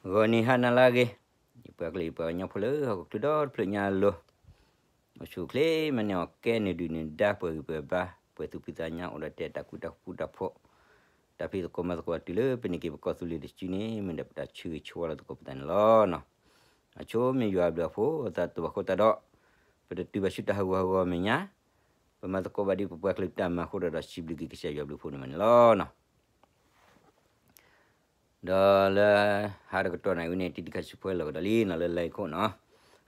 ဂီၤနံၤဟါနၤလၢအဂ့ၤ, ယပှၤကလုာ်ယပှၤကညီဖိလၢဟီၣ်ခိၣ်ချၢဒီတဖျၢၣ်ညါအလိၤ, အိၣ်ဆူၣ်အိၣ်ချ့မၤန့ၢ်အီၣ်ကဲ နုာ်ဒုၣ်နုာ်ဒါ ပှဲၤဂံၢ်ပှဲၤဘါ ပှဲၤသူၣ်ဖှံသးညီ အိၣ်ဒီးတဲတၢ်ဃူတၢ်ဖိး တၢ်ဖံးသကိးမၤသကိး တုၤလၢပန့ၢ်က့ၤပကီၢ်သူလ့ၤတစုန့ၣ် မ့ၢ်ဒၣ်ပတၢ်ဆၢဂ့ၤဆၢဝါလီၤသကိးပသးန့ၣ်လီၤ. အဆိမ့ၢ်ယွၤအဘျုးအဖှိၣ် အသးတဘၣ်ဃိသတးဒီး ပတတုၤဘၣ်ဆူတၢ်ဟးဂူာ်ဟးဂီၤမဲာ်ညါ, ပမၤသကိးဘၣ်ဒ်ပပှၤကလုာ်တၢ်မၤအဃိဒီး ဒီးစံးဘျုးက့ၤကစၢ်ယွၤအဘျုးအဖှိၣ်န့ၣ်မးန့ၣ်လီၤ. ဒီးလၢဟါတကတီၢ်နၣ်ရံၣ်ဝဲန့ၣ် တံဒံခါဆံဖိလီၤကဒီးလံနီၤ လၢ line ခိၣ်နီၤ,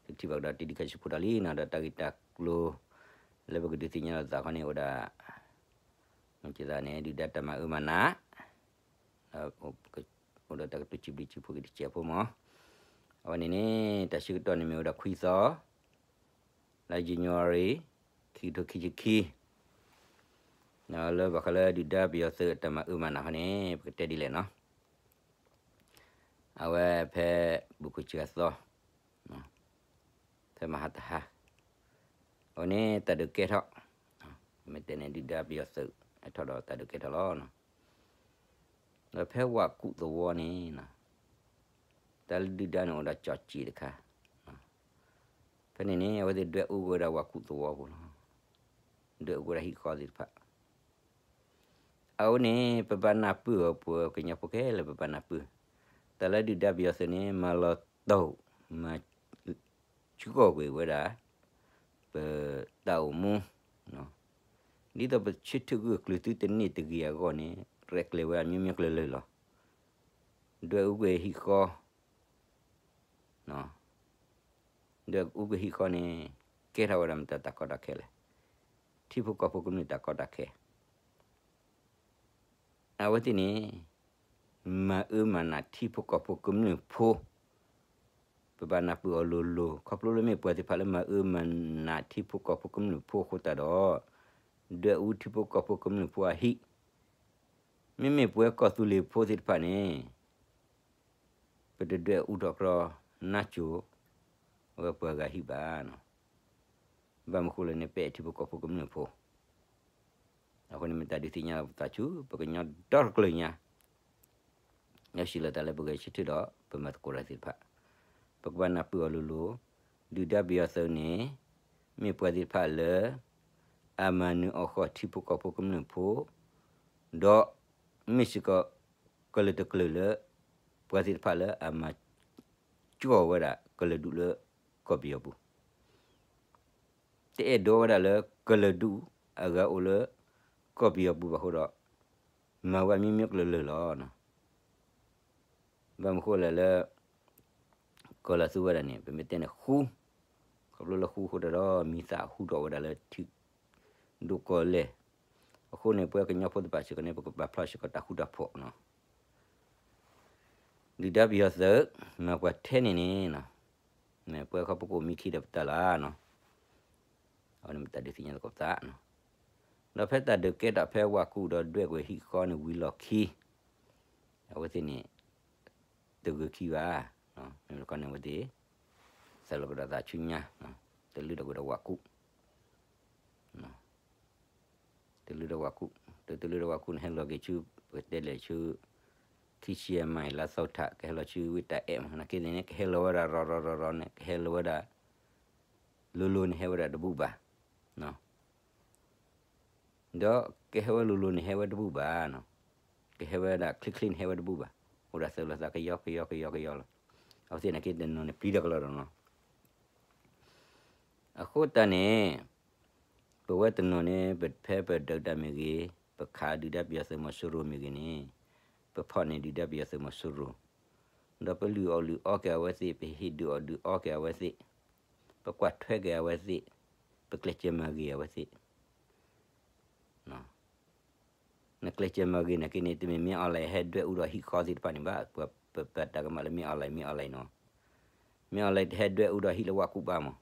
တထံၣ်ဘၣ်ကဒီးတံဒံခါဆံဖိဒီးလံနီၤ ဒီးတၢ်ဂ့ၢ်တၢ်ကျိၤ လၢပကဒုးသ့ၣ်ညါလိာ်သးခီန့ၣ် အိၣ်ဒၣ် မ့ၢ်ကသးန့ၣ် ဒုၣ်ဒါတၢ်မၤအၢမၤနး ဒီးအိၣ်ဒီးတၢ်ကတိၤစံးဘျုးစံးဖှိၣ်က့ၤတစဲးဖိမး, အဝဲန့ၣ်န့ၣ် တၢ်ဆၢကတီၢ်န့ၣ်မ့ၢ်ဝဲဒၣ်ခွံသီ လါ January ခံကထိခံဆံခံ, လၢဘၣ်ဃးလၢဒုၣ်ဒါပယီၤသုးအတၢ်မၤအၢမၤနးခီန့ၣ် ပကတဲဒ်လဲၣ်နီၤ, အဝဲဖဲဘူးခိၣ်စှၤသီ ဖဲမဟါတဟါ, အဝဲန့ၣ်တၢ်ဒုးကဲထီၣ်, မ့ၢ်တဲန့ၣ် ဒုၣ်ဒါပယီၤသုး ဟဲထီၣ်ဒီးတၢ်ဒုးကဲထီၣ်လီၤ. ဒီးဖဲဝၤကူၣ်သဝီန့ၣ် တၢ်လၢဒုၣ်ဒါန့ၣ်အိၣ်ဒီးကၠီၣ်စံၣ်တခါ, ဖဲန့ၣ်န့ၣ် အဝဲသ့ၣ်ဒွဲၣ်အူကွံာ်ဝဲဒၣ်ဝၤကူၣ်သဝီပူၤလီၤ. ဒွဲၣ်အူကွံာ်ဝဲဒၣ်ဟံၣ်ဃီသ့ၣ်တဖၣ် အဝဲန့ၣ် ပဘၣ်နၢ်ပၢၢ်အီၤ ပှၤကညီဖိခဲလၢာ် ပဘၣ်နၢ်ပၢၢ်, တၢ်လၢဒုၣ်ဒါပယီၤသုးန့ၣ် မၤလီၤတိၢ် မၤ ဆူၣ်ကီၢ်ကွံာ်ဝဲဒၣ် ပတၢ်အိၣ်မူ, ဒ်သိးပဆၢထၢၣ်ဂုာ်ကျုာ်သုတန့ၢ်တဂ့ၤအဂီၢ်န့ၣ် ရဲၣ်ကျဲၤဝဲအမျိုးမျိုးကျၢၤလၢာ်လီၤ. ဒွဲၣ်အူကွံာ်ဟံၣ်ဃီ ဒွဲၣ်အူကွံာ်ဟံၣ်ဃီန့ၣ် ကဲထီၣ်ဝဲဒၣ်မတၤတၢ်ကီတၢ်ခဲလဲၣ်, ထံဖိကီၢ်ဖိကမျၢၢ်တၢ်ကီတၢ်ခဲ အဝဲသ့ၣ်န့ၣ် မၤအၢမၤနးထံဖိကီၢ်ဖိကမျၢၢ်ဖိ, ပဘၣ်နၢ်ပၢၢ်အီၤလိၤလိၤ ခီဖျိလၢမ့ၢ်ပှၤသ့ၣ်တဖၣ်လၢမၤအၢမၤနးထံဖိကီၢ်ဖိကမျၢၢ်ဖိအဃိသတးဒီး ဒွဲၣ်အူထံဖိကီၢ်ဖိကမျၢၢ်ဖိအဟံၣ်, မ့မ့ၢ်ပဝဲကီၢ်သူလ့ၤဖိသ့ၣ်တဖၣ်န့ၣ် ပတဒွဲၣ်အူထီၣ်ကြီ နါစိၤ အဝဲပှၤဂၤဟံၣ်ဘၣ်နီၤ. ဘၣ်မနုၤဃိလဲၣ်န့ၣ် ပအဲၣ်ထံဖိကီၢ်ဖိကမျၢၢ်ဖိ, အဃိန့ၣ်မ့ၢ်တၢ်ဒုးသ့ၣ်ညါလီၤပသးဆူ ပကညီဒီတကလုာ်ညါ, လၢစံးလီၤတၢ်လၢပဂဲၤဆၢထၢၣ်ဒီး ပမၤသကိးတၢ်သ့ၣ်တဖၣ်, ပကဘၣ်နၢ်ပၢၢ်အီၤလိၤလိၤ, ဒုၣ်ဒါပယီၤသုးန့ၣ် မ့ၢ်ပှၤသ့ၣ်တဖၣ်လၢ အမၤနၢၤအီၣ်ဃီၤထံဖိကီၢ်ဖိကမျၢၢ်ဖိ ဒီးမ့ၢ်စ့ၢ်ကီး ကလုာ်တကလုာ်လၢ ပှၤသ့ၣ်တဖၣ်လၢအမၤ ကၠီၣ်ဝဲဒၣ်ကလုာ်ဒူၣ်လၢကီၢ်ပယီၤပူၤ, တအဲၣ်ဒိးဝဲဒၣ်လၢကလုာ်ဒူၣ်အဂၤအိၣ်လၢ ကီၢ်ပယီၤပူၤဘၣ်အဃိဒီး မၤဝဲအမျိုးမျိုးကျၢၤလၢာ်လီၤ. ဘၣ်မနုၤဃိလဲၣ်လၢ ကီၢ်လၢသူဝဲဒၣ်န့ၣ် ပမ့ၢ်တဲန့ၣ်ဃူ, ခီဖျိလၢဃူအဃိဒီး မံၤသၣ်ဟူထီၣ်ဝဲဒၣ်လၢထံ ဒိၣ်ကီၢ်လဲၢ်, အဃိန့ၣ် ပဝဲကညီဖိသ့ၣ်တဖၣ်စ့ၢ်ကီးန့ၣ် ပကပာ်ဖျါစ့ၢ်ကီးတၢ်ဃူတၢ်ဖိးနီၤ. ဒုၣ်ဒါပယီၤသုး မၤပှၤထဲန့ၣ်န့ၣ်, မ့ၢ်ပဝဲခီဖျိကအိၣ်မံခံဒီးပတၢ်လီၤနီၤ. အဝဲန့ၣ်မ့ၢ်တၢ်ဒုးသ့ၣ်ညါသကိးပသးနီၤ. ဒီးဖဲတၢ်ဒုးကဲထီၣ်ဖဲဝၤကူၣ်ဒီးဒွဲၣ်ကွံာ်ဟံၣ်ဃီန့ၣ်ဝံၤလီၢ်ခံ အဝဲသ့ၣ်န့ၣ် တဂၢၢ်ခံဘၣ်, မ့ၢ်တခီန့ၣ်အဝဲသ့ၣ် သးလီၤကဒီးသးဆူညါ, တလုၢ်ဒီးကွံာ်ဒီးဝၤကူၣ်, တလုၢ်ဒီးဝၤကူၣ်, တလုၢ်ဒီးဝၤကူၣ်န့ၣ် ဟဲလီၤက့ၤဆူ ပကတဲလဲၣ်ဆူ ခံဆံယဲၢ်မံးလါသီထး ကဟဲလီၤဆူဝ့ၢ်တၢ်အဲၣ်မး နာ်က့န့ၣ် ကဟဲလီၤဝဲဒၣ်ရီၤရီၤရီၤရီၤန့ၣ် ကဟဲလီၤဝဲဒၣ် လိၤလိၤန့ၣ်ဟဲဝဲဒၣ်တဘူၣ်ဘၣ် ဒီးကဟဲဝဲလိၤလိၤန့ၣ်ဟဲဝဲတဘူၣ်ဘၣ်နီၤ, ကဟဲဝဲဒၣ်ချ့ချ့န့ၣ်ဟဲဝဲတဘူၣ်ဘၣ်, အိၣ်ဒၣ်သၢဘျီသၢကယီကယီကယီကယီလီၤ. အဝဲသ့ၣ်နာ်က့တနီၤန့ၣ်ပျံၤတၢ်ကလီဒီးနီၤ. အဃိတၢ်န့ၣ် ပဝဲတနီၤန့ၣ် ပဖဲပဒုးတၢ်မ့ၢ်ဂ့ၤ, ပခးဒုၣ်ဒါပယီၤသုးမီၤစိရိၤမ့ၢ်ဂ့ၤန့ၣ်, ပဖီၣ်န့ၢ်ဒုၣ်ဒါပယီၤသုးမီၤစိရိၤ, ဒီးပလုၢ်အီၣ်လုၢ်အီက့ၤအဝဲသ့ၣ်, ပဟ့ၣ်ဒုးအီၣ်ဒုးအီက့ၤအဝဲသ့ၣ်, ပကွၢ်ထွဲက့ၤအဝဲသ့ၣ်, ပကျဲးစၢးမၤဂ့ၤအဝဲသ့ၣ် နကျဲးစၢးမၤဂ့ၤနာ်က့န့ၣ် တမ့ၢ်မ့ၢ် online ဟဲဒွဲၣ်အူဒီးဟံၣ်ဃီသ့ၣ်တဖၣ်န့ၣ်ဘၣ်, ပပာ်တၢ်ကမၣ်လၢမ့ၢ် online မ့ၢ် online နီၤ, မ့ၢ် online တဟဲဒွဲၣ်အူဒီးဟံၣ်လၢဝၤကူၣ်ဘၣ်မး,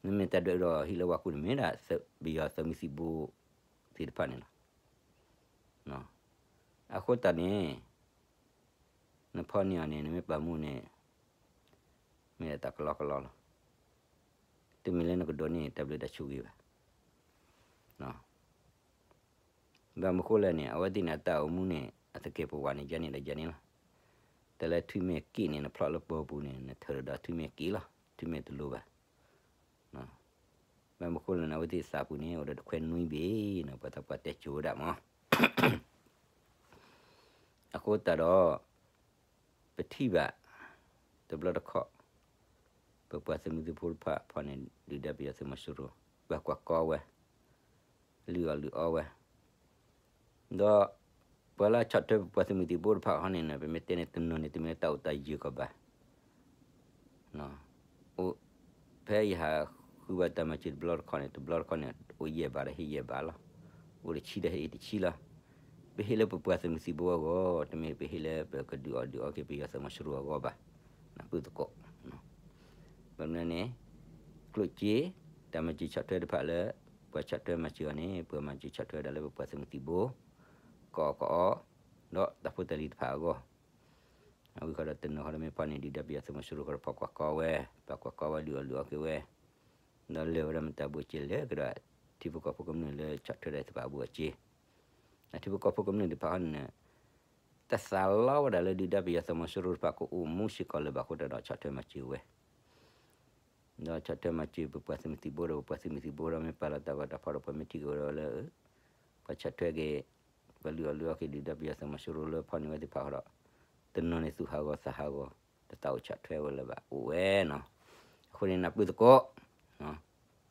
မ့မ့ၢ်တၢ်ဒွဲၣ်အူဒီးဟံၣ်လၢဝၤကူၣ်န့ၣ် မ့ၢ်ဒၣ်ပယီၤသုးမုၢ်သံၣ်ဘိ သ့ၣ်တဖၣ်န့ၣ်လီၤ. အဃိတၢ်န့ၣ် နဖီၣ်န့ၢ်အီၤန့ၣ် နမ့ၢ်ပာ်မူန့ၣ် မ့ၢ်ဒၣ်တၢ်ကလီကလီလီၤ. တမ့ၢ်လၢနကဒိးန့ၢ်တၢ်ဘျုးတၢ်ဆိၣ်ဂ့ၤဘၣ်. ဘၣ်မနုၤဃိလဲၣ်န့ၣ် အဝဲသ့ၣ်န့ၣ် အတၢ်အိၣ်မူန့ၣ် အသကဲာ်ပဝးန့ၣ် ယၤန့ၣ်ဒီးယၤန့ၣ်လီၤ. တၢ်လၢထွံၣ်မ့ၢ်က့ၣ်န့ၣ် နဖျီၣ်လၢပီၤပူၤန့ၣ် နထၢဒီးထွံၣ်မ့ၢ်က့ၣ်လီၤ, ထွံၣ်မ့ၢ်တလိၤဘၣ်. ဘၣ်မနုၤအဃိလဲၣ်န့ၣ် အဝဲသ့ၣ်သးပူၤန့ၣ် အိၣ်ဒီးတခွဲနွံဘ့ၣ်နီၤ, ပှၤသးပှၢ်တဲစိၤဝဲဒၣ်မး. အဃိသတးဒီး ပထံၣ်ဘၣ် တဘျီတခီၣ် ပပှၤသုးမုၢ်သံၣ်ဘိတဖၣ်ဖီၣ်န့ၣ် ဒုၣ်ဒါပယီၤသုးမီၤစိရိၤ ဘၣ်ကွၢ်ကီဝဲ, လုၢ်အီၣ်လုၢ်အီဝဲ, ဒီး ပှၤလၢဆီၣ်ထွဲပပှၤသုးမုၢ်သံၣ်ဘိတဖၣ်ခီန့ၣ် ပမ့ၢ်တဲန့ၣ် တနီၤန့ၣ် တမ့ၢ်တၢ်အိၣ်တၢ်ယၢၤကီးဘၣ် အိၣ် ဖဲယဟးဃုဘၣ်တၢ်မၤစၢၤတဘျီတခီၣ်န့ၣ် တဘျီတခီၣ်န့ၣ် အိၣ်ယဲၢ်ဘးဒီးဟ့ၣ်ယဲၢ်ဘးလီၤ, အိၣ်တဆံဒီးဟ့ၣ်အံၤတဆံလီၤ. ပဟ့ၣ်လၢပပှၤသုးမုၢ်သံၣ်ဘိအဂီၢ်, တမ့ၢ်ပဟ့ၣ်လၢပကဒုးအီၣ်ဒုးအီက့ၤပယီၤသုးမီၤစိရိၤအဂီၢ်ဘၣ်. နၢ်ပၢၢ်သကိး ဘၣ်မနုၤန့ၣ် ကျိၣ်စ့ တၢ်မၤစၢၤဆီၣ်ထွဲတဖၣ်လၢ ပှၤဆီၣ်ထွဲမၤစၢၤအီၤန့ၣ် ပှၤမၤစၢၤဆီၣ်ထွဲဒၣ်လၢပပှၤသုးမုၢ်သံၣ်ဘိ ကအီၣ်ကအီ ဒီးတၢ်ဖိတၢ်လံၤတဖၣ်အဂီၢ် အဝံၤဃီဒီးတနီၤဃီဒီးမ့ၢ်ဖီၣ်န့ၢ်ဒုၣ်ဒါပယီၤသုးမီၤစိရိၤဃီဒီးဖီၣ်ကွၢ်ကီဝဲ, ပာ်ကွၢ်ကီဝဲလုၢ်အီၣ်လုၢ်အီက့ၤဝဲ, ဒီးလဲၤဝဲဒၣ်မတၤဘိးက့ၤလဲၤကဒီး ထံဖိကီၢ်ဖိကမျၢၢ်လၢဆီၣ်ထွဲဒၣ်သ့ၣ်တဖၣ်အဘူးအစ့, ဒီးထံဖိကီၢ်ဖိကမျၢၢ်သ့ၣ်တဖၣ်ဃီန့ၣ် တၢ်သးလီဝဲဒၣ်လၢဒုၣ်ဒါပယီၤသုးမီၤစိရိၤတဖၣ်ကအိၣ်မူစ့ၢ်ကီးလၢၤဘၣ်အဃိတၢ်ဒီးဆီၣ်ထွဲမၤစၢၤဝဲ ဒီးဆီၣ်ထွဲမၤစၢၤပပှၤသုးမုၢ်သံၣ်ဘိဒီးပပှၤသုးမုၢ်သံၣ်ဘိဒီးမ့ၢ်ပာ်လီၤတၢ်ဂီၤတၢ်ဖီၣ်ဒီးပှၤမ့ၢ်ထံၣ်က့ၤဝဲဒီးလၢ ပှၤဆီၣ်ထွဲက့ၤ ပှၤလုၢ်အီၣ်လုၢ်အီက့ၤဒုၣ်ဒါပယီၤသုးမီၤစိရိၤလၢဖီၣ်န့ၢ်ဝဲသ့ၣ်တဖၣ်ဃီဒီး တနီၤန့ၣ်သူၣ်ဟးဂီၤသးဟးဂီၤ တသးအိၣ်ဆီၣ်ထွဲဝဲလၢၤဘၣ်အိၣ်ဝဲနီၤ. အဃိန့ၣ်နၢ်ပၢၢ်သကိး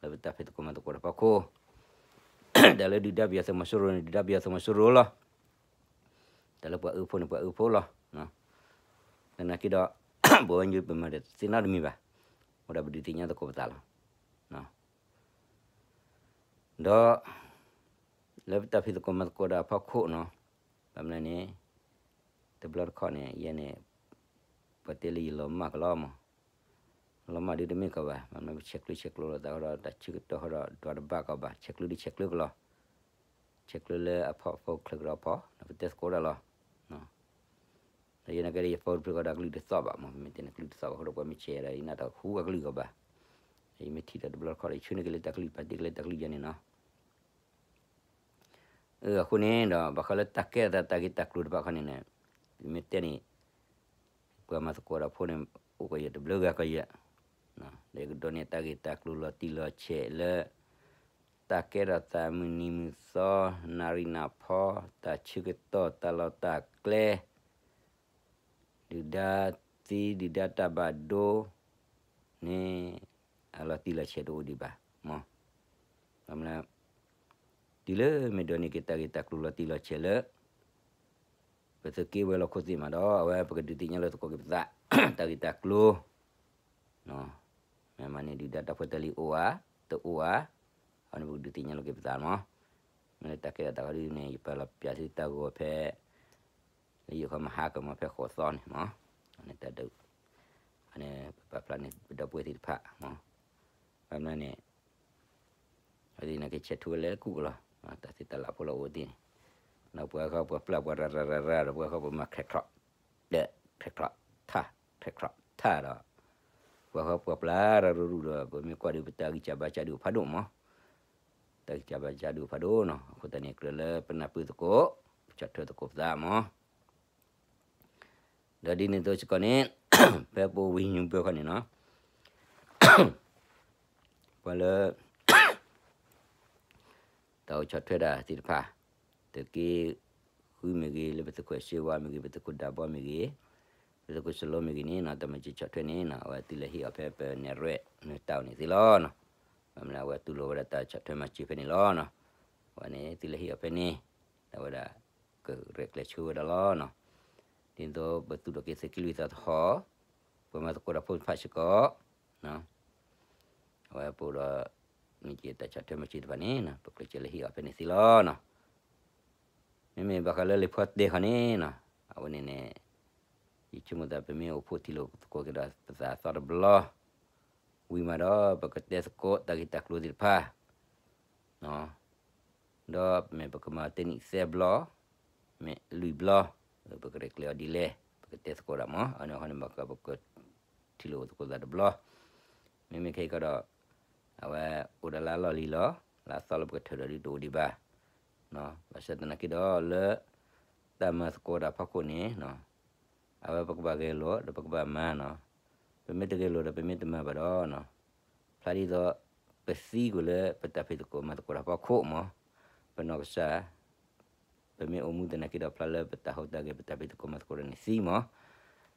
လၢပတၢ်ဖံးသကိးမၤသကိးတၢ်ဖီခိၣ် တၢ်လၢဒုၣ်ဒါပယီၤသုးမီၤစိရိၤန့ၣ် ဒုၣ်ဒါပယီၤသုးမီၤစိရိၤလီၤ. တၢ်လၢပှၤအၢဖိန့ၣ် ပှၤအၢဖိလီၤ. သနာ်က့ဒီး ဘိးဝဲညိပမၤတသ့နီတမံၤဘၣ်. အိၣ်ဒၣ်ပဒုးသ့ၣ်ညါသကိးပသးလီၤ. ဒီး လၢပတၢ်ဖံးသကိးမၤသကိးတၢ်ဖီခိၣ်နီၤ, ဘၣ်မနုၤန့ၣ် တဘျီတခီၣ်န့ၣ် ယဲန့ၣ် ပှၤတဲလၢယလီၤမၢ်ကလီမး, လီၤမၢ်ဒုးတမ့ၢ်ကီးဘၣ်, ဘၣ်မနုၤပဆဲးကျၢဆဲးကျိးလိာ်သးဃီဒီး တၢ်ဆၢကတီၢ်ဃီဒီး ဒွးတဘၣ်ကီးဘၣ်, ဆဲးကျၢဒုးဆဲးကျၢကလီၤ, ဆဲးကျၢလၢအဖီဖိချၢးကဒီးဖီ ဒီးပတဲသကိးဒၣ်လီၤ. ဒီးယဲန့ၣ်ကဲဒီးယဖီတဖျၢၣ်ဃီဒီးအကလုၢ်တသီၣ်ဘၣ်မး, မ့ၢ်တဲန့ၣ်ကလုၢ်တသီၣ်ဘၣ်ဃီဒီး ပှၤမ့ၢ်ဆဲးဒီး ယနၢ်တၢ်ဟူအကလုၢ်ကီးဘၣ်, ယမ့ၢ်ထံၣ်ဒီးတဘျီတခီၣ်ဒီး ယဆၢန့ၢ်က့ၤလၢတၢ်ကလုၢ် ပာ်တ့ၢ်က့ၤလၢတၢ်ကလုၢ်ယဲန့ၣ်နီၤ. အဃိန့ၣ်ဒီး ဘၣ်ဃးလၢတၢ်ကဲထီၣ်သးတၢ်ဂ့ၢ်တၢ်ကျိၤတဖၣ်ခီန့ၣ်န့ၣ် ပမ့ၢ်တဲန့ၣ် ပှၤမၤသကိးတၢ်ဖိန့ၣ် အိၣ်ကယဲၢ်တဘျုးဂၤကယဲၢ်, ဒီးယကဒိးန့ၢ်တၢ်ဂ့ၢ်တၢ်ကျိၤလီၤတံၢ်လီၤဆဲးလၢ တၢ်ကဲထီၣ်သးမုၢ်နံၤမုၢ်သီ နၣ်ရံၣ်နၣ်ဖီ တၢ်ဆၢကတီၢ် တၢ်လီၢ်တၢ်ကျဲ ဒုၣ်ဒါသံ ဒုၣ်ဒါတၢ်ဘၣ်ဒိ န့ၣ် အလီၤတံၢ်လီၤဆဲးတအိၣ်ဒံးဘၣ်မး, ဘၣ်မနုၤ တုၤလၢမ့ၢ်ဒိးန့ၢ်က့ၤတၢ်ဂ့ၢ်တၢ်ကျိၤလီၤတံၢ်လီၤဆဲးလၢ ပသုးက့ဝဲၤလီၢ်ခိၣ်သ့ၣ်မးဒီး အဝဲပကဒုးသ့ၣ်ညါလိာ်သကိးက့ၤပသး တၢ်ဂ့ၢ်တၢ်ကျိၤ မ့ၢ်မၤန့ၢ်ဒုၣ်ဒါတၢ်ဖိတၢ်လံၤအိၣ်ဧါ တအိၣ်ဧါ, အဝဲန့ၣ်ပကဒုးသ့ၣ်ညါလိာ်က့ၤပသးမး, မ့ၢ်လၢတၢ်ကဲထီၣ်သးဃီဒ်န့ၣ် ယပာ်လီၤပၠးသုတၢ်ဂီၤဖဲ လၢယိၤခီမဟါကမီၤဖဲဃိးသီန့ၣ်မး, အန့ၣ်တၢ်ဒုး အန့ၣ်ပပာ်ဖျါန့ၢ်ပဒီပုၢ်ဝဲၢ်သ့ၣ်တဖၣ်မး, ဘၣ်မနုၤန့ၣ် အဝဲသ့ၣ်န့ၣ်ကဆဲးထူဝဲလၢကူၣ်ကလီၤ, တၢ်သ့တၢ်လၢ်ဖိလီၤအိၣ်သ့ၣ်န့ၣ်, ဒီးပှၤဃီပှၤပျၢ်ပှၤရၤရၤရၤရၤဒီးပှၤဃီပှၤမၤ crack crack ဒီး crack crack ထၢ crack crack ထၢဒီး ပှၤဃီပှၤပျၢ်ရၤရၤရၤဒီး ပမ့ၢ်ကွၢ်ဒုးပတၢ်ဂံၢ်စၢ်ဘါစၢ်ဒုးဖးဒိၣ်မး, တၢ်ဂံၢ်စၢ်ဘါစၢ်ဒုးဖးဒိၣ်နီၤ, အဃိသတးန့ၣ် ကြၢးလၢပနၢ်ပၢၢ်သကိး ပဆီၣ်ထွဲသကိးပသးမး ဒီးဒ်န့ၣ်အသိးစ့ၢ်ကီးန့ၣ် ဖဲပအိၣ်ဝံၤညူဘၢခီန့ၣ်နီၤ ပှၤလၢ တၢ်အိၣ်ဆီၣ်ထွဲတၢ်သ့ၣ်တဖၣ် သုးက့ဃုမ့ၢ်ဂ့ၤ, လၢပသုးခိၣ်စ့ဝါမ့ၢ်ဂ့ၤ, ပသုးခိၣ်ဒၢဘီမ့ၢ်ဂ့ၤ, ပသုးခိၣ်စလိမ့ၢ်ဂ့ၤန့ၣ်နီၤ, တၢ်မၤစၢၤဆီၣ်ထွဲန့ၣ်နီၤ အဝဲသုလဲၤဟ့ၣ်အီၤဖဲပနဲၣ်ရွဲၣ်နတၢ်အိၣ်န့ၣ်သ့လီၤနီၤ. ဘၣ်မနုၤအဝဲတူၢ်လိာ်ဝဲဒၣ်တၢ်ဆီၣ်ထွဲမၤစၢၤဖဲန့ၣ်လီၤနီၤ. အဝဲန့ၣ်သုလဲၤဟ့ၣ်အီၤဖဲန့ၣ် အဝဲဒၣ် ကရဲၣ်ကျဲၤဆၢဝဲဒၣ်လီၤနီၤ. ဒ်သိးပသူၣ်ထီၣ်က့ၤသုးက့လွံၢ်သီသဟီၣ်, ပှၤမၤသကိးတၢ်ဖိတဖၣ်စ့ၢ်ကီး အဝဲပအိၣ်ဒီး မ့ၢ်က့ၤတၢ်ဆီၣ်ထွဲမၤစၢၤတဖၣ်န့ၣ်နီၤ ပကျဲးစၢးလၢဟ့ၣ်အီၤဖဲန့ၣ်သ့လီၤနီၤ. မ့မ့ၢ်ဘၣ်ဃးလၢလံာ်ဖီတဲခီန့ၣ်နီၤ အဝဲန့ၣ်န့ၣ် ယဆိကမိၣ်သးပမ့ၢ်အိၣ်ဖှိၣ်ထံၣ်လိာ်သကိးက့ၤဒီးပသးသီတဘျီ ဝံၤမးဒီး ပကတဲသကိးတၢ်ဂ့ၢ်တၢ်ကျိၤသ့ၣ်တဖၣ် ဒီးမ့ၢ်ပကမၤတနံၣ်သၢဘျီ, မ့ၢ်လွံၢ်ဘျီ, ပကရဲၣ်ကျဲၤအီၤဒ်လဲၣ်, ပကတဲသကိးဒၣ်မး, အန့ၣ်အဃိန့ၣ် ဘၣ်ဃးပကထံၣ်လိာ်သကိးသးတဘျီ, မ့မ့ၢ်ခဲအံၤကဒီး အဝဲအိၣ်ဒၣ်လၢအလီၢ်လံၤလီၤ, လၢအသီလၢပကထၢၣ်ဒီးဒုးတအိၣ်ဒံးဘၣ်, ဘၣ်ဆၣ်သနာ်က့ဒီးလၢ တၢ်မၤသကိးတၢ်ဖီခိၣ်န့ၣ် အဝဲပကဘၣ်ဂဲၤလိာ် ဒီးပကဘၣ်မၤနီၤ, ပမ့ၢ်တဂဲၤလိာ်ဒီးပမ့ၢ်တမၤဘၣ်ဒီးနီၤ, ဖျါဒ်သိး ပသံကွံာ်လၢပတၢ်ဖံးသကိးမၤသကိးတၢ်ဖီခိၣ်မး, ပနီၢ်ကစၢ် ပမ့ၢ်အိၣ်မူသနာ်က့ဒီး ဖျါလၢပတၢ်ဟူးတၢ်ဂဲၤ ပတၢ်ဖံးသကိးမၤသကိးတၢ်န့ၣ်သံမး.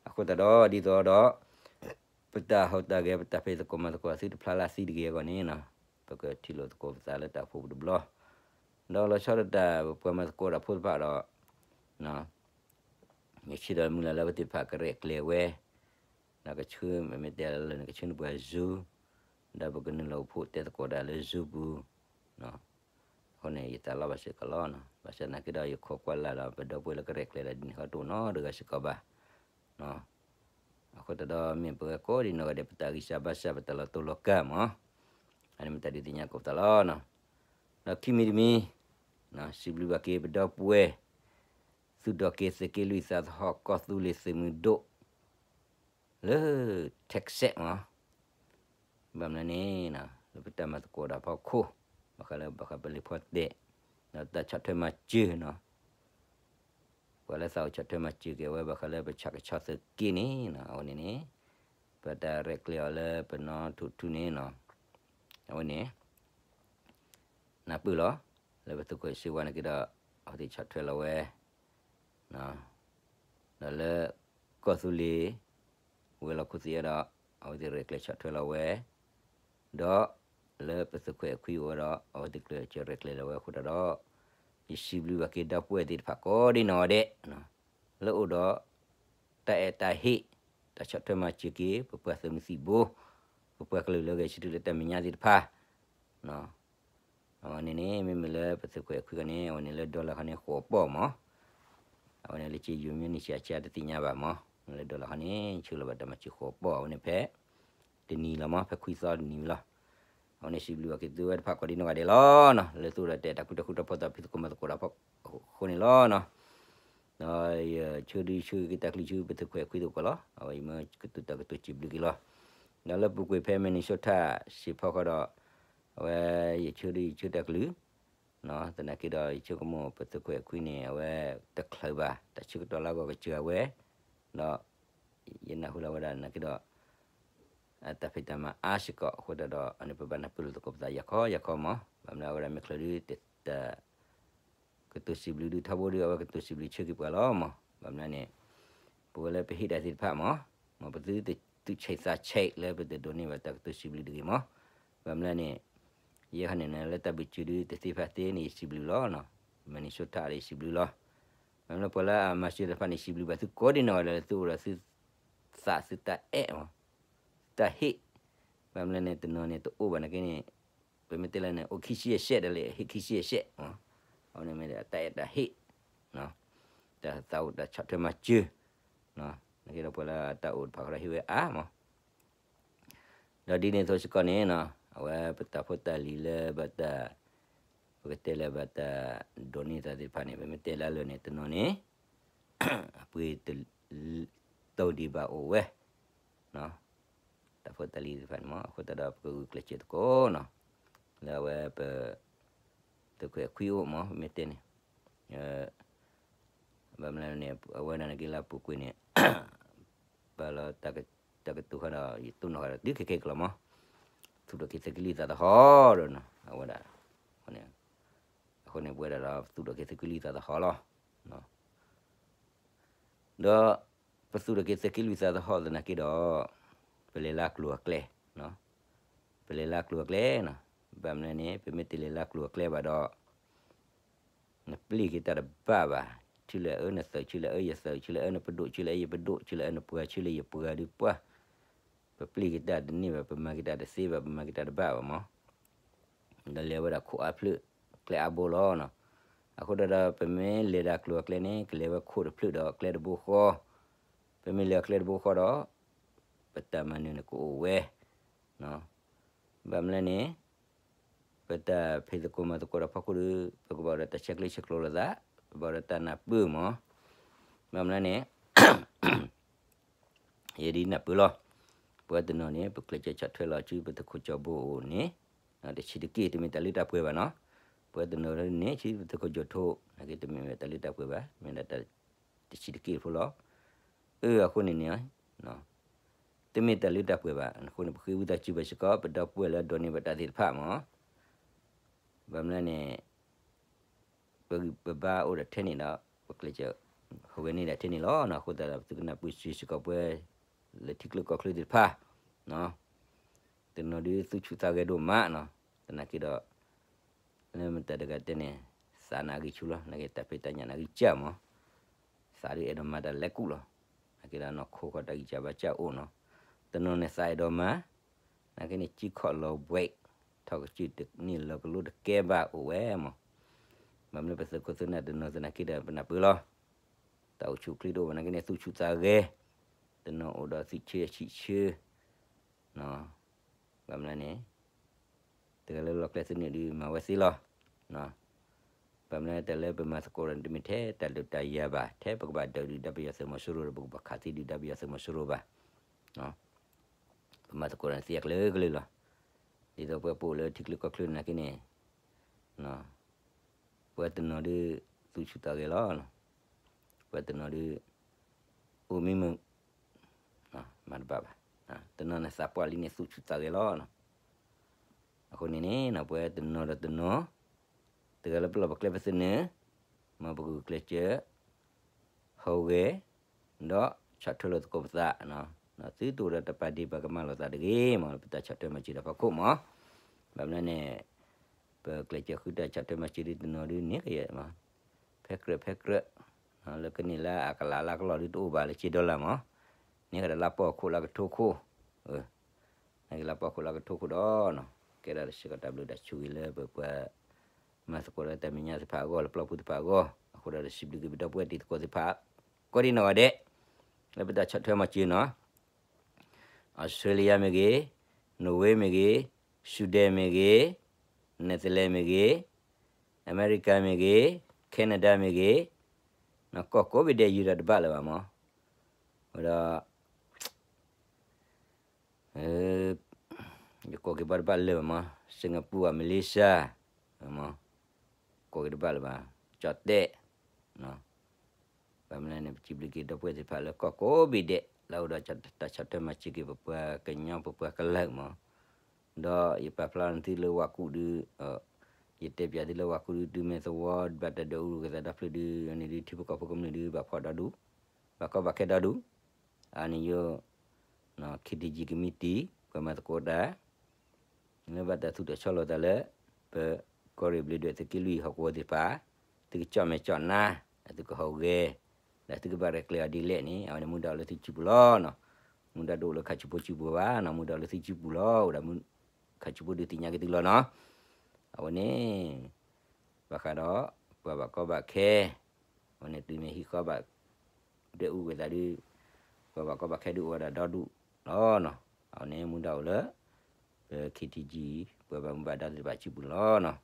အဃိသတးဒီး ဒ်သိးဒီး ပတၢ်ဟူးတၢ်ဂဲၤပတၢ်ဖံးသကိးမၤသကိးအသုတဖျါလၢအသံတဂ့ၤအဂီၢ်န့ၣ်, ပကထံၣ်လိာ်သကိးပသးလၢတၢ်အိၣ်ဖှိၣ်ပူၤတဘျီ, ဒီးလီၤဆီဒၣ်တၢ်ပှၤမၤသကိးတၢ်ဖိတဖၣ်ဒီး ယဆၢဒီးမုၢ်လၢ်လၢအဝဲသ့ၣ်တဖၣ်ကရဲၣ်ကျဲၤဝဲ, ဒီးကဆှၢမ့မ့ၢ်တဲလၢန့ၣ် ကဆှၢနပှၤ Zoom, ဒီးပကနုာ်လီၤအိၣ်ဖှိၣ်တဲသကိးတၢ်လၢ Zoom ပူၤ, အဃိန့ၣ် ယသးလီဘၣ်စ့ၢ်ကီးလီၤ. ဘၣ်ဆၣ်သနာ်က့ဒီး ယခိးကွၢ်လၢ်ဒီး ပဒီပုၢ်ဝဲၢ်လၢကရဲၣ်ကျဲၤဒီးဒ်န့ၣ်ဃီတအိၣ်နီတဂၤစ့ၢ်ကီးဘၣ်. အဃိသတးဒီး မ့ၢ်ပဝဲကိးဒံနီၢ်ဂၤဒဲး ပတၢ်ဂံၢ်စၢ်ဘါစၢ် ပတၢ်လီၤတိၢ်လီၤကၢ်မး, အန့ၣ်မ့ၢ်တၢ်ဒုးသ့ၣ်ညါကိးပသးလီၤ. ဒီးခံမံၤတမံၤ, စံးဘျုးဘၣ်က့ၤပဒီပုၢ်ဝဲၢ် သူၣ်ထီၣ်က့ၤသုးက့လွံၢ်သးသဟီၣ် ကီၢ်သူလ့ၤသုးမုၢ်ဒိၣ် လၢ Texas မး, ဘၣ်မနုၤန့ၣ် လၢပတၢ်မၤသကိးတၢ်ဖီခိၣ်, ဘၣ်ဃးလၢဘၣ်ဃးပလံၤဖီတဲာ်, ဒီးတၢ်ဆီၣ်ထွဲမၤစၢၤနီၤ, ပှၤလၢသးအိၣ်ဆီၣ်ထွဲမၤစၢၤက့ၤအဝဲ ဘၣ်ဃးလၢပဆၣ်ကဆီသုးက့န့ၣ် အဝဲန့ၣ်န့ၣ်, ပတၢ်ရဲၣ်ကျဲၤအီၤလၢပနီၢ်ထူၣ်ထူၣ်န့ၣ်, အဝဲန့ၣ် နၢ်ပၢၢ်လီၤ. လၢပသုးခိၣ်စ့ဝါနာ်က့ဒီး အဝဲသ့ၣ်ဆီၣ်ထွဲလီၤဝဲ ဒီးလၢကီၢ်သူလ့ၤ ဝဲၤလီၢ်ခိၣ်သ့ၣ်အဒီး အဝဲသ့ၣ်ရဲၣ်ကျဲၤဆီၣ်ထွဲလီၤဝဲ, ဒီးလၢပသုးခိၣ်အဲၣ်ခွံအိၣ်ဝဲဒီး အဝဲသ့ၣ်ကျဲၤစၢၤရဲၣ်ကျဲၤလီၤဝဲအဃိသတးဒီး, ယစံးဘျုးဘၣ်က့ၤဒီပုၢ်ဝဲၢ်သ့ၣ်တဖၣ်ကိးဒံနီၢ်ဂၤဒဲး လၢအိၣ်ဒီး တၢ်အဲၣ်တၢ်ဟ့ၣ်, တၢ်ဆီၣ်ထွဲမၤစၢၤက့ၤ ပပှၤသုးမုၢ်သံၣ်ဘိ, ပပှၤကလုာ်လၢဂဲၤဆၢထၢၣ်လၢတၢ်မဲာ်ညါသ့ၣ်တဖၣ် အဝဲန့ၣ်န့ၣ် မ့မ့ၢ်လၢပသုးခိၣ်အဲၣ်ခွံခီန့ၣ် အဝဲန့ၣ်လၢ dollar ခီန့ၣ် ဃိးပီၢ်မး, အဝဲန့ၣ်လၢက့ယိၤမ့ၢ်န့ၣ် ဆံးအါဆံးအါတသ့ၣ်ညါဘၣ်မး, လၢ dollar ခီန့ၣ် ဆှၢလီၤဘၣ်တၢ်မၤစၢၤဃိးပီၢ် အဝဲန့ၣ်ဖဲ တနံၤလီၤမး ဖဲခွံသီတနံၤလီၤ. အဝဲန့ၣ်စံးဘျုးဘၣ်က့ၤသုဝဲတဖၣ်ကိးဒံနီၢ်ဂၤဒဲးလီၤနီၤ, လၢသုအိၣ်ဒီးတၢ်အဲၣ်တၢ်ကွံတၢ်ဃူတၢ်ဖိးသးဖံးသကိးမၤသကိးတၢ်ဖီခိၣ်န့ၣ်လီၤနီၤ. ဒီးယဆၢဒုယဆၢက့ၤတၢ်ကလုၢ်ဆူပသုးခိၣ်အဲၣ်ခွံသကိးလီၤ, အဝဲယမၢကတိၤတၢ်ကတိၤစံးဘျုးက့ၤလီၤ. ဒီးလၢပူၤကွံာ်ဖဲ Minnesota စ့ၢ်ဖီဃီဒီး အဝဲယဆၢဒုယဆၢတၢ်ကလုၢ် သနာ်က့ဒီး ယဆိကမိၣ်ပသုးခိၣ်အဲၣ်ခွံန့ၣ် အဝဲတချုးဘၣ် တၢ်ဆၢကတီၢ်လၢအဂီၢ်ကစၢၤဝဲ, ဒီးယနၢ်ဟူလၢဝဲဒၣ်နာ်က့ဒီး အတၢ်ဖံးတၢ်မၤအါစ့ၢ်ကီးအဃိသတးဒီး အန့ၣ်ပဘၣ်နၢ်ပၢၢ်လိာ်သကိးပသးယၤခီယၤခီမး, ဘၣ်မနုၤအဝဲဒၣ်မ့ၢ်ချုးဒု ကတိၤစံးဘျုးဒုထီဘိဒု အဝဲကတိၤစံးဘျုးဆၢက့ၤပှၤလီၤမး, ဘၣ်မနုၤန့ၣ် ပဝဲလၢပဟ့ၣ်တၢ်သ့ၣ်တဖၣ်မး, မ်ပသုတဆံးသးဆံးလၢပတဒိးန့ၢ်ဘၣ်တၢ်ကတိၤစံးဘျုးတဂ့ၤမး, ဘၣ်မနုၤန့ၣ် ယဲခီန့ၣ် လၢတၢ်ဘုးစုဒုတသ့ဖးသ့န့ၣ် ယစံးဘျုးလီၤနီၤ, Minnesota ဒီးယစံးဘျုးလီၤ, ဘၣ်မနုၤပှၤလၢအမၤစၢၤတဖၣ်န့ၣ် ယစံးဘျုးဘၣ်သုကိးဒံနီၢ်ဂၤဒဲးလၢသုအိၣ်ဒီးသုသးသုတၢ်အဲၣ်မး, သုတၢ်ဟ့ၣ်, ဘၣ်မနုၤန့ၣ် တနီၤန့ၣ်တအိၣ်ဘၣ်နာ်က့န့ၣ် ပမ့ၢ်တဲလၢန့ၣ် အိၣ်ခံဆံယဲၢ်စဲးဒီးလၢဟ့ၣ်ခံဆံယဲၢ်စဲး, အဝဲန့ၣ်မ့ၢ်ဒၣ်တၢ်အဲၣ်တၢ်ဟ့ၣ်, တၢ်သးအိၣ်တၢ်ဆီၣ်ထွဲမၤစၢၤ, နာ်က့ဒီးပှၤလၢအတၢ်အိၣ်တဖၣ်ဃီဒီးဟ့ၣ်ဝဲအါမး, ဒီးဒ်န့ၣ်အသိးစ့ၢ်ကီးန့ၣ်နီၤ အဝဲပတၢ်ဖိတၢ်လံၤလၢဘၣ်တၢ် ပကတဲလၢဘၣ်တၢ်ဒိးန့ၢ်သးသ့ၣ်တဖၣ်န့ၣ် ပမ့ၢ်တဲလၢလၢာ်န့ၣ် တနီၤန့ၣ် အပှ့ၤ တဒံးဘၣ်အိၣ်ဝဲ, တၢ်ဖိတၢ်လံၤသ့ၣ်တဖၣ်န့ၣ်မး အဃိသတးဒီးပကဂုာ်ကျဲးစၢးသကိးနီၤ, လၢအဝဲပ သုးခိၣ်အဲၣ်ခွံအိၣ်မး ပမ့ၢ်တဲန့ၣ် ဘၣ်မနုၤန့ၣ် အဝဲဒၣ်နာ်က့လၢအပူၤကွံာ်န့ၣ် ဘၣ်လီၤ တၢ်ကတိၤဃီဒီး ယတိၢ်နီၣ်ဃီဒီးတုၤခဲကဲကလီၤမး, သူၣ်ထီၣ်က့ၤသုးက့လွံၢ်သးသဟီၣ်ဒီးနီၤ အဝဲဒၣ်, အဃိန့ၣ် ပဝဲဒၣ်ဒီးသူၣ်ထီၣ်က့ၤသုးက့လွံၢ်သးသဟီၣ်လီၤ. ဒီးပသူၣ်ထီၣ်က့ၤသုးက့လွံၢ်သးသဟီၣ်သနာ်က့ဒီး ပလဲၤလၢကျိၤအကျဲ, ပလဲၤလၢကျိၤအကျဲနီၤ, ဘၣ်မနုၤန့ၣ် ပမ့ၢ်တလဲၤလၢကျိၤအကျဲဘၣ်ဒီး နပျံၤက့ၤတၢ်တဘၣ်ဘၣ်, ဆူလဲၣ်အၢနသုး ဆူလဲၣ်အၢယသုး ဆူလဲၣ်အၢနပဒိၣ် ဆူလဲၣ်အၢယပဒိၣ် ဆူလဲၣ်အၢနပှၤ ဆူလဲၣ်ယပှၤဒုးပှၤ, ပပျံၤက့ၤတၢ်တန့ၢ်ဘၣ် ပမၤက့ၤတၢ်တသ့ဘၣ် ပမၤက့ၤတၢ်တဘၣ်ဘၣ်မး, ဒီးလဲၤဝဲဒၣ်ခိၣ်အါဖျၢၣ် ကျဲအါဘိလီၤနီၤ. အဃိသတးဒီး ပမ့ၢ်လဲၤဒၣ်ကျိၤအကျဲန့ၣ် ကလဲၤဝဲခိၣ်တဖျၢၣ်ဒီးကျဲတဘိဃီ, ပမ့ၢ်လဲၤကျဲတဘိဃီဒီး ပတၢ်မၤနၢၤန့ၣ်ကအိၣ်ဝဲ ဘၣ်မနုၤလဲၣ်န့ၣ် ပတၢ်ဖံးသကိးမၤသကိးတၢ်ဖီခိၣ်ဒီး ပကဘၣ်အိၣ်ဒီးတၢ်ဆဲးကျၢဆဲးကျိးလိာ်သး, ပဘၣ်အိၣ်ဒီးတၢ်နၢ်ပၢၢ်မး, ဘၣ်မနုၤလဲၣ်န့ၣ် ယဲဒ်နၢ်ပၢၢ်လီၤ. ပဝဲတနီၤန့ၣ် ပကျဲးစၢးဆီၣ်ထွဲလီၤဆူပသုးခိၣ်ကၠီဘိအိၣ်န့ၣ် တဆံးတက့ၢ် တမ့ၢ်တၢ်လၢတၢ်ပှဲၤဘၣ်နီၤ. ပဝဲတနီၤန့ၣ် ဆူပသုးခိၣ်ကၠီထိၣ် နာ်က့တမ့ၢ်ဝဲတၢ်လၢတၢ်ပှဲၤဘၣ် မ့ၢ်ဒၣ်တၢ်တဆံးတက့ၢ်ဖိလီၤ. အၢ အဃိန့ၣ်န့ၣ် တမ့ၢ်တၢ်လၢတၢ်ပှဲၤဘၣ်. အဃိန့ၣ် ပဃ့ဝံသးစူၤဘၣ်စ့ၢ်ကီး ပဒီပုၢ်ဝဲၢ်လၢအဒိးန့ၢ်ဘၣ်တၢ်သ့ၣ်တဖၣ်မး, ဘၣ်မနုၤန့ၣ် ပဂံၢ်ပဘါအိၣ်ဒီးထဲန့ၣ်ဒီး ပကျဲးစၢး ဟူးဂဲၤန့ၢ်ဒၣ်ထဲန့ၣ်လီၤ. အဃိသတးဒီး ပသုကနၢ်ပၢၢ်စ့ၢ်ကီးပှၤ လၢထံချၢကီၢ်ချၢသ့ၣ်တဖၣ်, တနီၤဒုးသူၣ်ဆူၣ်သးဂဲၤဒိၣ်မးနီၤ, သနာ်က့ဒီး လၢမတၤတဂၤတဲန့ၣ် သးနးအဂံၢ်ဆူၣ်လီၤ, နာ်က့တၢ်ဖံးတၢ်ညၣ်နးဂံၢ်စၢ်မး, သးဒုးအဲၣ်ဒိးမၤတၢ်လဲၤကူၣ်လီၤ, နာ်က့ဒီးနီၢ်ခိဃီတၢ်ဂံၢ်စၢ်ဘါစၢ်အိၣ်နီၤ, တနီၤန့ၣ်သးအဲၣ်ဒိးမၤ နာ်က့န့ၣ် ကံခီၣ်လီၤဘှဲး, ထီၣ်ကစၢၢ်တန့ၢ်လီၤကလိတကဲဘၣ်အိၣ်ဝဲမး, ဘၣ်မနုၤပသုးခိၣ်သုးနၢ်တနီၤသနာ်က့ဒီးပနၢ်ပၢၢ်လီၤ, တၢ်အိၣ်ဆူၣ်အိၣ်ချ့တအိၣ်ဘၣ်နာ်က့န့ၣ် သူၣ်ဆူၣ်သးဂဲၤ, တနီၤအိၣ်ဒီးသွံၣ်ဆၢဆံးဆၢ ဘၣ်မနုၤန့ၣ် တဂၤလၢလီၢ်ကျဲသနၢၣ်ဒုးမၤဝဲသ့လီၤ. ဘၣ်မနုၤတၢ်လၢပမၤသကိးဒီးတမ့ၢ်ထဲတၢ်ဒုးတၢ်ယၤဘၣ်, ထဲပကဘၣ်ဒုးဒုၣ်ဒါပယီၤသုးမီၤစိရိၤဒီး ပကဘၣ်ခးသံဒုၣ်ဒါပယီၤသုးမီၤစိရိၤဘၣ်. ပမၤသကိးဒီးသ့အကလုာ်ကလုာ်လီၤ. ဒ်သိးပှၤပအိၣ်လၢထံချၢကီၢ်ချၢနာ်က့န့ၣ် ပှၤတနီၤဒုး သူၣ်ဆူၣ်သးဂဲၤလီၤ. ပှၤတနီၤဒုး အိၣ်မံမုာ် မၤတဘၣ်ဘၣ်. တနီၤန့ၣ်သးပှၢ်လံန့ၣ် သူၣ်ဆူၣ်သးဂဲၤလီၤ. အဃိန့ၣ်န့ၣ် ပှၤတနီၤဒီးတနီၤ တဂၤလၢပလီၢ်ပကျဲပသနၢၣ် မ်ပကဂုာ်ကျဲးစၢး ဟူးဂဲၤ ဒီးဆီၣ်ထွဲလိာ်သကိးပသး, သုတအိၣ်ဒီးတၢ်ပာ်ဒ့ၣ်ပာ်ကမၣ်လိာ်သးတဂ့ၤမး လၢပတၢ်ဆီၣ်ထွဲမၤစၢၤတၢ်ဖီခိၣ်မး. ဘၣ်မနုၤန့ၣ် ပကျဲးစၢးဃုတၢ်ဆီၣ်ထွဲမၤစၢၤဒ်တနီၤဒုးန့ၢ်ကယဲၢ်မး, ဖဲကြၢးဖဲကြၢး လၢကန့ၢ်လၢအကလးလၢကလီၢ်ဒုးတအိၣ်ဘၣ်လၢက့ဒီလၢမး, န့ၢ်ကဒီးလါပီၢ်ခိၣ်လါကထိခိၣ်, န့ၢ်ကလါပီၢ်ခိၣ်လါကထိခိၣ်ဒီး ကဲဒၣ်တၢ်စ့ၢ်ကီးတၢ်ဘျုးတၢ်ဆိၣ်ဂ့ၤလၢပပှၤ မၤသကိးလၢတၢ်မဲာ်ညါသ့ၣ်တဖၣ်အဂီၢ် လၢပျီပူၤသ့ၣ်တဖၣ်အဂီၢ်, အဃိဒီးတစံးဘျုးက့ၤပဒီပုၢ်ဝဲၢ်တံၤသကိးသ့ၣ်တဖၣ် ကိးဒံနီၢ်ဂၤဒဲး လၢပတၢ်ဆီၣ်ထွဲမၤစၢၤနီၤ, အီစထြ့လယါမ့ၢ်ဂ့ၤ, နိၣ်ဝ့မ့ၢ်ဂ့ၤ, စူဒဲၣ်မ့ၢ်ဂ့ၤ, နဲၣ်သလဲၣ်မ့ၢ်ဂ့ၤ, အမဲရကၤမ့ၢ်ဂ့ၤ, ခဲနဒၤမ့ၢ်ဂ့ၤ, ကီၢ်ကိးဘ့ၣ်ဒဲးယံာ်ဒီးတဘၣ်လၢၤဘၣ်မး, ဝဲဒီး ယကိးက့ၤဘၣ်တဘၣ်လၢၤဘၣ်မး, စ့ၣ်ကပူၤ မလ့ၡါ, မး, ကိးက့ၤတဘၣ်လၢၤဘၣ်, ကၠီၣ်တဲၣ်, ဘၣ်မနုၤန့ၣ် ပစံးဘျုးက့ၤဒီပုၢ်ဝဲၢ်သ့ၣ်တဖၣ်လၢကီၢ်ကိးဘ့ၣ်ဒဲး လၢအအိၣ်ဒီးတၢ်ဆီၣ်ထွဲမၤစၢၤက့ၤပပှၤကညီပပှၤကလုာ်မး, ဒီးယပာ်ဖျါနသုလၢဝၤကူၣ်ဒုး, ယတဲပၠးသုလၢဝၤကူၣ်ဒုး တုၤမ့ၢ်သဝီဘၣ်တၢ်ဒုးအိၣ်ကသးဒီဖျၢၣ်ဒုး အန့ၣ်ဒုးထံဖိကီၢ်ဖိကမျၢၢ်ဒုး ဘၣ်ဖှီၣ်ဒီဒူၣ်, ဘၣ်ကီဘၣ်ခဲဒီဒူၣ်, အန့ၣ်ယိ KTG committee ပှၤမၤသကိးတၢ် လၢဘၣ်တၢ်သူၣ်ထီၣ်ဆီလီၤသးလၢ ပကီၢ်ရ့ၣ်ဘျ့းဒွဲၣ်သုးက့လွံၢ်ဟီၣ်ကဝီၤသ့ၣ်တဖၣ်, သုကကၠီၣ်မဲာ်ကၠီၣ်နါ, သုကဟူးဂဲၤ, ဒီးသုကဘၣ်ရဲၣ်ကျဲၤအီၤဒ်လဲၣ်န့ၣ် အဝဲန့ၣ်မူဒါအိၣ်လၢသုစုပူၤလီၤနီၤ. မူဒါတအိၣ်လၢခးဆူဖိစုပူၤဘၣ်နီၤ, မူဒါအိၣ်လၢသုစုပူၤလီၤ, အိၣ်ဒီးခးဆူဖိဒုးသ့ၣ်ညါက့ၤသုလီၤနီၤ. အဝဲန့ၣ် ဘၣ်ဃးဒီး ပှၤဘၣ်ကီဘၣ်ခဲ အဝဲန့ၣ်တုၤမ့ၢ်ဟံၣ်ဃီဘၣ် ဒွဲၣ်အူဝဲသးဒုး ပှၤဘၣ်ကီဘၣ်ခဲဒုးအိၣ်ဝဲဒၣ်ဒီဒူၣ်လီၤနီၤ. အဝဲန့ၣ်မူဒါအိၣ်လၢ ပ KTG ပှၤဘၣ်မူဘၣ်ဒါသ့ၣ်တဖၣ်စုပူၤလီၤနီၤ.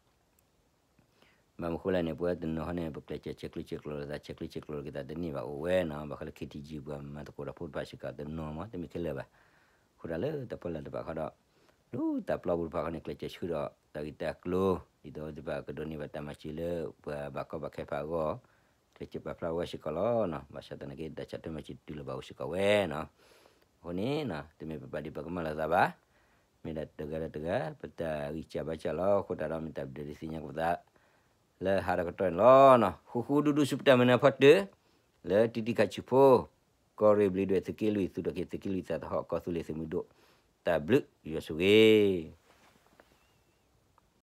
ဘၣ်မနုၤဃိလဲၣ်န့ၣ် ပဝဲတနီၤဟီန့ၣ် ပကျဲးစၢးဆဲးကျိးဆဲးကျိးလိာ်သး ဆဲးကျိးဆဲးကျိးလိာ်က့ၤသးတန့ၢ်ဘၣ်အိၣ်ဝဲနီၤ. ဘၣ်ဃးလၢ KTG ပှၤမၤသကိးတၢ်ဖိတဖၣ်စ့ၢ်ကီးတနီၤမး တမ့ၢ်ခဲလၢာ်ဘၣ်. အဃိဒၣ်လၢတၢ်ပီၢ်လၢ်တဖၣ်ဃီဒီး လၢတၢ်ပျီပူၤတဖၣ်ဃီန့ၣ် ကျဲးစၢးဆှၢဒီးတၢ်ဂ့ၢ်တၢ်ကျိၤ ဒ်သိးသ့ၣ်တဖၣ်ကဒိးန့ၢ်ဘၣ်တၢ်မၤစၢၤလၢ ပှၤဘၣ်ကီဘၣ်ခဲတဖၣ်အဂီၢ် ကျဲးစၢးပာ်ဖျါဝဲစ့ၢ်ကီးလီၤနီၤ. ဘၣ်ဆၣ်သနာ်က့ တၢ်ဆီၣ်ထွဲမၤစၢၤတုၤလၢၤဘၣ်အိၣ်စ့ၢ်ကီးဝဲနီၤ. အဃိန့ၣ် တမ့ၢ်ပပာ်ဒ့ၣ်ပာ်ကမၣ်လိာ်သးဘၣ်. မ့ၢ်ဒၣ်တဂၤဒီးတဂၤ ပတၢ်ဂံၢ်စၢ်ဘါစၢ်လီၤ. အဃိသတးဒီး မ့ၢ်တၢ်ဘျုးဒုးသ့ၣ်ညါက့ၤပသး လၢဟါဒီးကတီၢ်န့ၣ်လီၤနီၤ. ဃူဃူဒူဒူဆူပတၢ်မုၢ်နၤဖီတၢၢ် လၢတံၤတံၤခးဆူၣ်ဖိ ကီၢ်ရ့ၣ်ဘျ့းဒွဲၣ်သုးက့လွံၢ် သူၣ်ထီၣ်က့ၤသုးက့လွံၢ်သးသဟီၣ် ကီၢ်သူလ့ၤသုးမုၢ်ဒိၣ် တၢ်ဘျုးယွၤဆိၣ်ဂ့ၤ